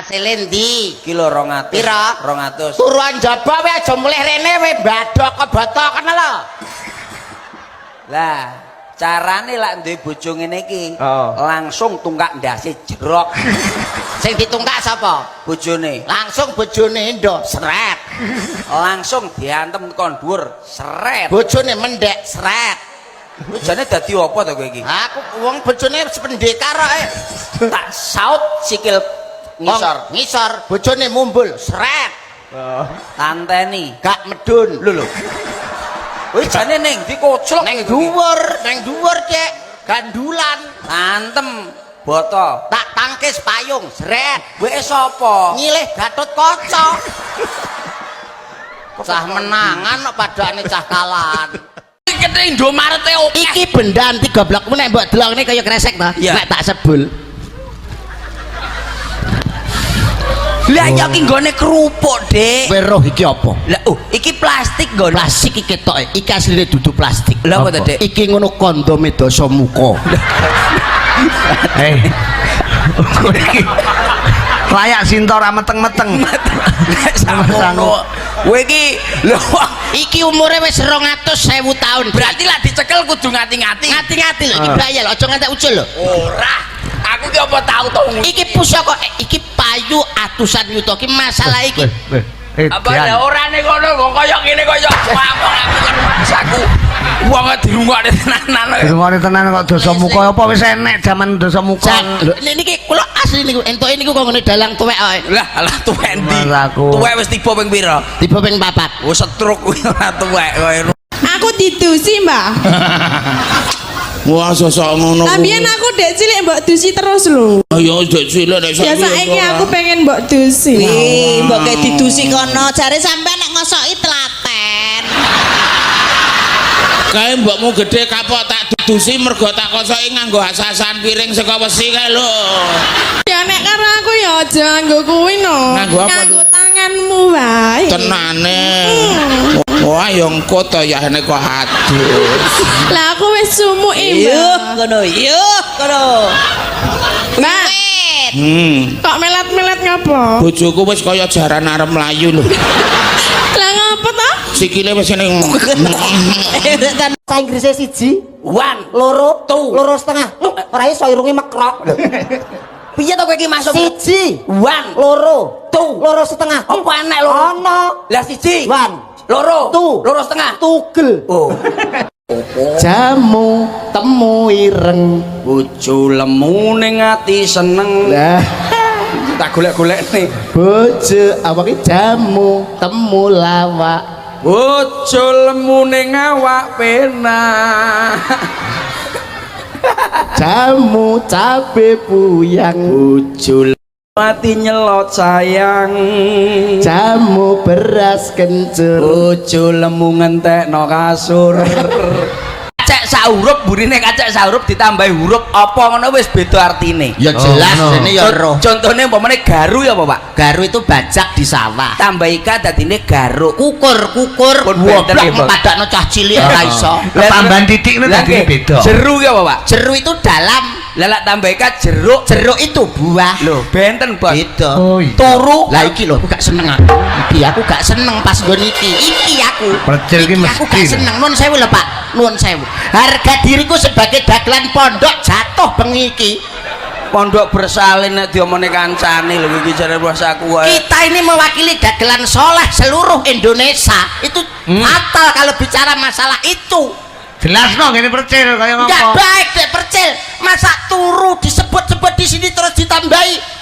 Asile ndi? Iki lho 200. Pira? 200. Turuan jaba we aja mulih rene we badhok kebata kene lho. Lah, carane lak duwe bojo ngene iki, Oh. langsung tungkak ndase jerok. Sing ditungkak sapa? Bojone. Langsung bojone endo seret. Langsung diantem kon dhuwur, seret. Bojone mendek seret. Bojone dadi apa to kowe iki? Aku wong bojone pendekar kok. Tak saut sikil ngisor. Ngisor, bojone mumbul seret. Oh. Tanteni. Gak medun. Lho lho. Kowe jane ning ndi koclok Neng dhuwur, neng dhuwur, Cek. Gandulan. Antem boto. Tak tangkis payung seret. Kowe sapa? Nyilih Gatot Kaca. Cah menangan kok padane cah kalahan. Kene Indomaret e oke. Iki benda anti goblokmu nek mbok delok ngene kaya kresek ta? Iya. Nek tak sebul. Lah ya iki nggone kerupuk, Dik. Kowe roh iki apa? Lah oh, iki plastik nggone. Plastik iki ketoke. Iki asline dudu plastik. Lah apa to, Dik? Iki ngono kondome Dasamuka. Eh. Kowe iki layak sinta ora meteng-meteng. Nek samono. Kowe iki lho Iki umure wis 200.000 tahun. berarti lah dicekel kudu ngati-ngati. Ngati-ngati lho iki bahaya lho, aja ngantek ucul lho. Ora. Aku ki apa tau to. Iki pusaka iki payu atusan yuta iki masalah iki. Weh, weh. Apa lah ora ning kono wong kaya ngene kaya ngomong aku kan masaku. Wong dirungokne tenanan. Dirungokne tenan kok Dasamuka apa wis enek jaman Dasamuka. Lho niki kula asli niku entuke niku kok ngene dalang tuwek ae. Lah alah tuwek endi? Masaku. Tuwek wis tiba ping pira? Tiba ping 4. Oh setruk kuwi ora tuwek kowe. Aku didusi, Mbak. Wah, sosok ngono. Lah biyen aku dek cilik mbok dusi terus lho. Ya dek cilik nek Ya saiki aku pengen mbok dusi. Wih, mbok kayak didusi kono, jare sampean nek ngosoki telaten. Kae mbokmu gede kapok tak dusi mergo tak kosoki nganggo asasan piring saka wesi kae lho. Ya nek karo aku ya aja nganggo kuwi no. Nganggo apa? Nganggo tanganmu wae. Tenane. Wah, ya engko to ya nek kok adus. Lah aku wis sumuk Yuh, Mbak. kono, yuh, kono. Mbak, Wit. kok melet-melet ngapa? Bojoku wis kaya jaran arep mlayu lho. Lah ngapa to? Sikile wis ngene. Bahasa Inggrisnya siji, One, loro, Two. loro setengah. Ora iso irunge mekrok. Piye to kowe iki masuk? Siji, One, loro, Two. loro setengah. Apa enek loro? Ana. Lah siji. One, Loro. Two. Loro setengah. Tugel. Oh. Jamu temu ireng. Bojo lemu ning ati seneng. Lah Tak golek-golekne. bojo apa ki jamu temu lawak. Bojo lemu ning awak penak. Jamu cabe puyang. Bojo mati nyelot sayang. Jamu beras kencur. Bojo lemu ngentekno kasur. Kacek saurup burine kacek saurup ditambahi huruf apa ngono wis beda artine. Ya jelas Oh, ini ya roh. Contone umpamane garu ya apa, Pak? Garu itu bajak di sawah. Tambahi k dadine garuk. Kukur kukur Pun benten goblok nggih, Bang. padakno cah cilik ora iso. Ketambahan titik ini Lah, dadine nggih. beda. Jeru ya apa, Pak? Jeru itu dalam, Lah lak tambahi k jeruk. jeruk itu buah. Lho, benten, Bos. Beda. Oh iya. Turu. Lah iki lho aku gak seneng aku. Iki aku gak seneng pas nggon iki. Iki aku. Percil iki Iki aku mesti. gak seneng. Nuwun sewu lho, Pak. Nuwun sewu. Harga diriku sebagai dagelan pondok jatuh bengi iki. Pondok bersalin nek diomone kancane lho iki jare aku wae. Kita ini mewakili dagelan soleh seluruh Indonesia. Itu fatal kalau bicara masalah itu. Jelas no ngene percil kaya Nggak ngopo. baik dek percil. Masa turu disebut-sebut di sini terus ditambahi